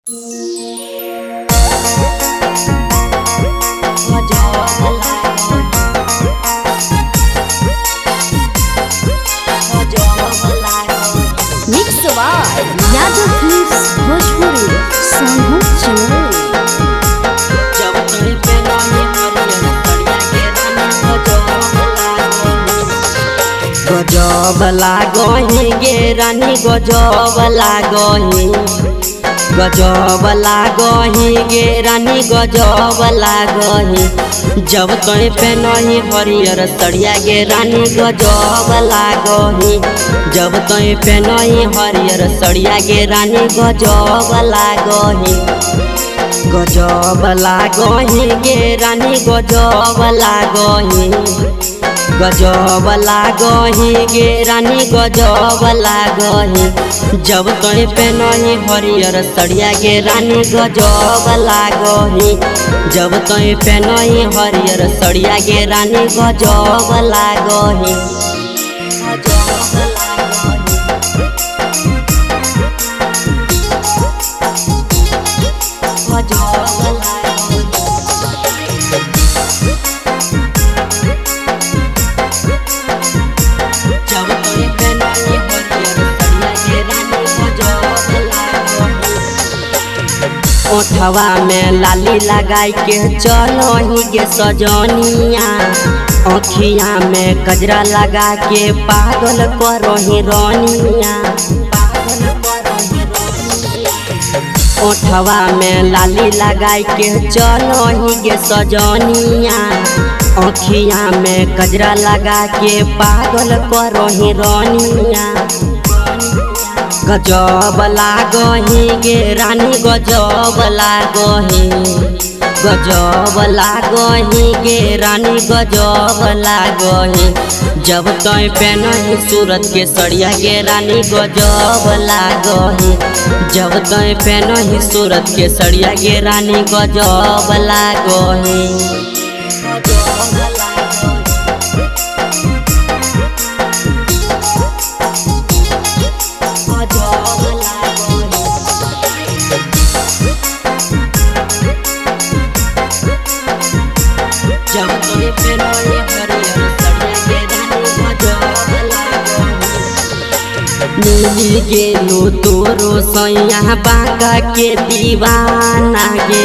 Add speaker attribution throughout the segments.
Speaker 1: Mix by Yadav films Bhojpuri Sonu Channel.
Speaker 2: गजब लागही गे रानी गजब लागही, गजब लागही गे रानी गजब लागही। जब तोय पेनही हरियर सड़िया गे रानी गजब लागही। जब तोय पेनही हरियर सड़िया गे रानी गजब लागही। गजब लागही गे रानी गजब लागही, गजब लागही गे रानी गजब लागही। जब तोय पेनही हरियर सड़िया गे रानी गजब लागही। जब तोय पेनही हरियर सड़िया गे रानी गजब लागही। जब तोय पेनही हरियर सड़िया गे रानी गजब लागही। ओठवा में लाली लगाई के चलो ही गे सजनिया, अखिया में गजरा लगा के पागल करो ही रोनिया। ओठवा में लाली लगाई के चलो ही गे सजनिया, अखिया में गजरा लगा के पागल करो ही रोनिया। गजब लागही गे रानी गजब लागही, गजब लागही गे रानी गजब लागही। जब तोय पेनही सूरत के सड़िया गे रानी गजब लागही। जब तोय पेनही सूरत के सड़िया गे रानी गजब लागही। जब तोय पेनही हरियर सड़िया गे रानी गजब लागही। मिल गेलो तोरो सैया बांका के दीवाना गे,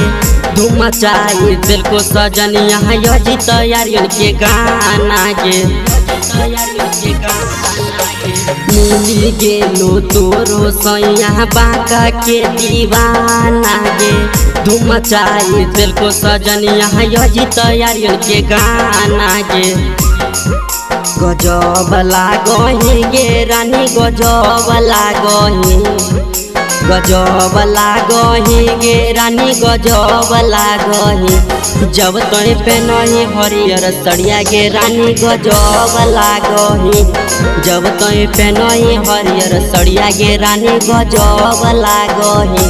Speaker 2: धूम मचाई दिल को सजनिया अजित आर्यन के गाना गे। मिल गेलो तोरो सैया बांका के दीवाना गे, धूम मचाई दिल को सजनिया अजित आर्यन के गाना गे। गजब लागही गे रानी गजब लागही, गजब लागही गे रानी गजब लागही। जब तोय पेनही हरियर सड़िया गे रानी गजब लागही। जब तोय पेनही हरियर सड़िया गे रानी गजब लागही।